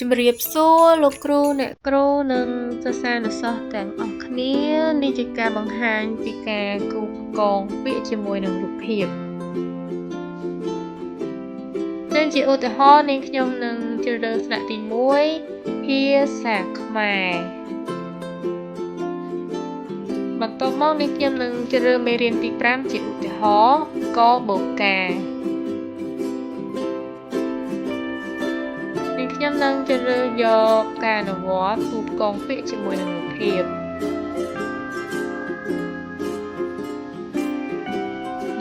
ជំរាបសួរលោកគ្រូអ្នកគ្រូនិងសិស្សានុសិស្សទាំងអស់គ្នានេះជាការបង្ហាញពីការគូរផ្គងពាក្យជាមួយនឹងរូបភាពនិងជាឧទាហរណ៍នាងខ្ញុំនឹងជ្រើសរើសថ្នាក់ទី1ភាសាខ្មែរបន្ទាប់មកនាងខ្ញុំនឹងជ្រើសរើសមេរៀនទី5ជាឧទាហរណ៍កបូកានាងខ្ញុំនឹងជ្រើសរើសយកការអនុវត្តគូផ្គងពាក្យជាមួយនឹងរូបភាព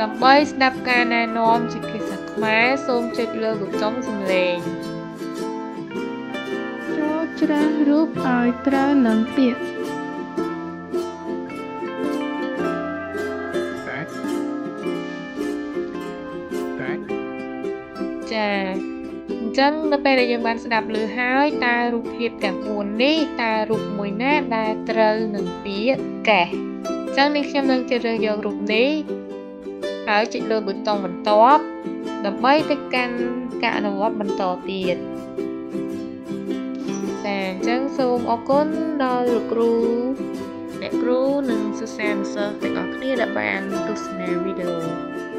ដើម្បីស្ដាប់ការណែនាំជាភាសាខ្មែរសូមចុចលើប៊ូតុងសំឡេង ចូរជ្រើសរូបឲ្យត្រូវនឹងពាក្យ Back. Back. ចាអញ្ចឹងនៅពេលដែលយើងបានស្ដាប់ឮហើយតើរូបភាពទាំង4នេះតើរូបមួយណាដែលត្រូវនឹងពាក្យកេះអញ្ចឹងនេះខ្ញុំនឹងជ្រើសរើសយករូបនេះហើយចុចលើប៊ូតុងបន្ទាប់ដើម្បីទៅកាន់ការអនុវត្តបន្តទៀតចាអញ្ចឹងសូមអរគុណដល់លោកគ្រូអ្នកគ្រូនិងសិស្សានុសិស្សទាំងអស់គ្នាដែលបានទស្សនាវីដេអូ។